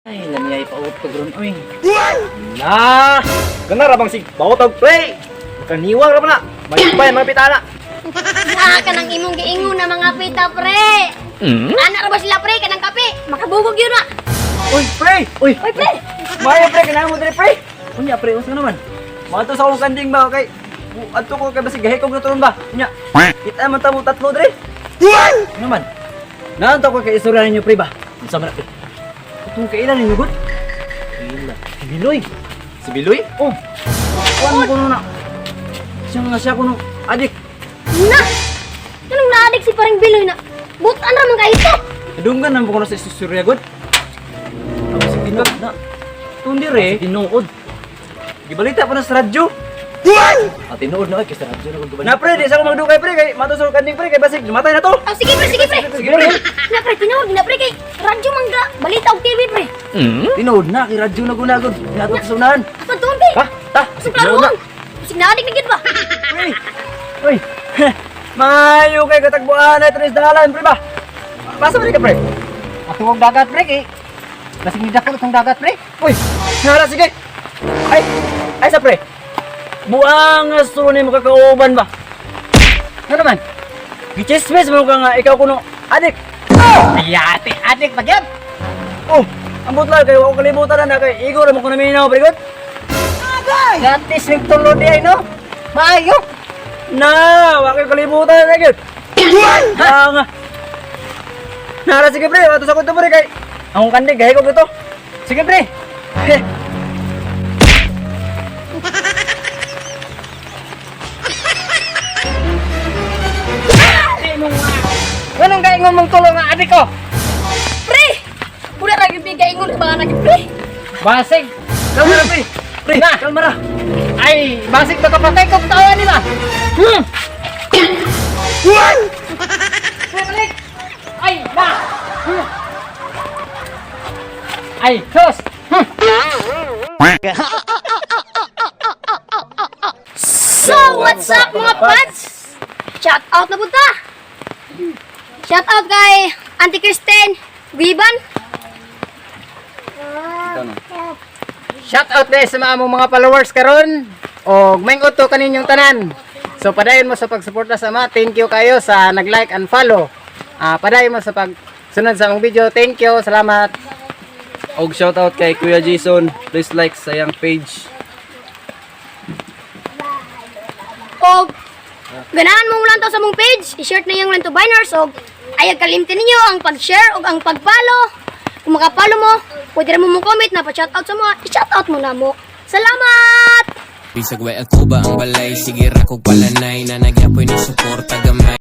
Ay, lamiyay pa utog ron, oy. Na! Gana ra bang sig bautog, pre. Makaniwang ra ba na? Malipay mga pitana. Ah, kanang imong giingon na mga pita, pre. Ana ra ba sila, pre? Kanang kape. Makabugog yun, ah. Uy, pre! Uy, Uy, pre. Maayo pre, kinahanglan mo diri, pre. Unya pre, unsa naman? Maadto sa akong kanding ba kay adto ko kay basig gahikog na turon ba? Unya. Kita man ta mo tatlo diri. Ano naman? Naanto ko kay istorya ninyo, pre, ba? Unsa man na, pre? Itong kailan ninyo gud? Kailan? Si Biloy. Si Biloy? Oh. Kuan mo kuno na. Siya nga siya kuno. Adik. Na! Anong naadik si paring Biloy na? Butan ra man kayo to. Nadunggan na mo kuno sa istorya gud. Ang sa tinuod na. Tundi re. Tinuod. Gibalita pa na sa radyo. Ah, tinuod na oy kay sa radyo na kung Na pre, di sa ako magdukay, pre, kay mato sa kanding, pre, kay basig namatay na to. Oh, sige, pre, sige, pre. Sige, pre. Na, pre, tinuod na, pre, kay radyo mangga. Balita og TV, pre. Tinuod na kay radyo na gunagod. Niadto sa unahan. Ato doon, pre. Ha? Ta, Sa klarohan. Sige, naadik na gid ba? Pre. Uy. Maayo kay katagbuan na tres dalan, pre ba? Basa ba di ka, pre? Ato ang dagat, pre, kay basig ni dako itong dagat, pre. Uy, nara sige. Ay, ay sa pre. Buang suro ni mo kakauban ba? Ano naman? Gichismis mo ka nga ikaw kuno adik. Ayate, adik pagyab. Oh, ambot lang kay wa ko kalibutan na kay igor mo kuno minaw, pre god. Gatis ning tulo di ay no. Maayo. Na, wa koy kalibutan na gyud. Ang Nara sige pre, ato sa kunto pre kay akong kandig gahi ko to. Sige, pre. Heh. Ganun ka ingon mong tulo nga adik ko. Pre! Pura ra gyud giingon ka ba na gyud, pre? Basig. Kalma ra, pre. Pre, Na. kalma ra. Ay, basig makapatay kog tawa nila. Pre, balik. Ay, na. Ay, sus. So, what's up, mga pads? Shout out na punta. Shout out kay Auntie Kristen Guiban. Shout out guys sa mga among mga followers karon og maing uto kaninyong tanan. So padayon mo sa pagsuporta sa ama. Thank you kayo sa nag-like and follow. Ah, padayon mo sa pagsunod sa among video. Thank you. Salamat. Og shout out kay Kuya Jason. Please like sa iyang page. Og ganahan mong lantaw sa mong page, i-share na yung Lanto Biners og ayag kalimti ninyo ang pag-share og ang pag-follow. Kung makapalo mo, pwede rin mo mong comment na pa-shout out sa mga, i-shout out mo na mo. Salamat! Bisag way ako ba ang balay? Sige ra kog palanay na nagyapoy ni suporta gamay.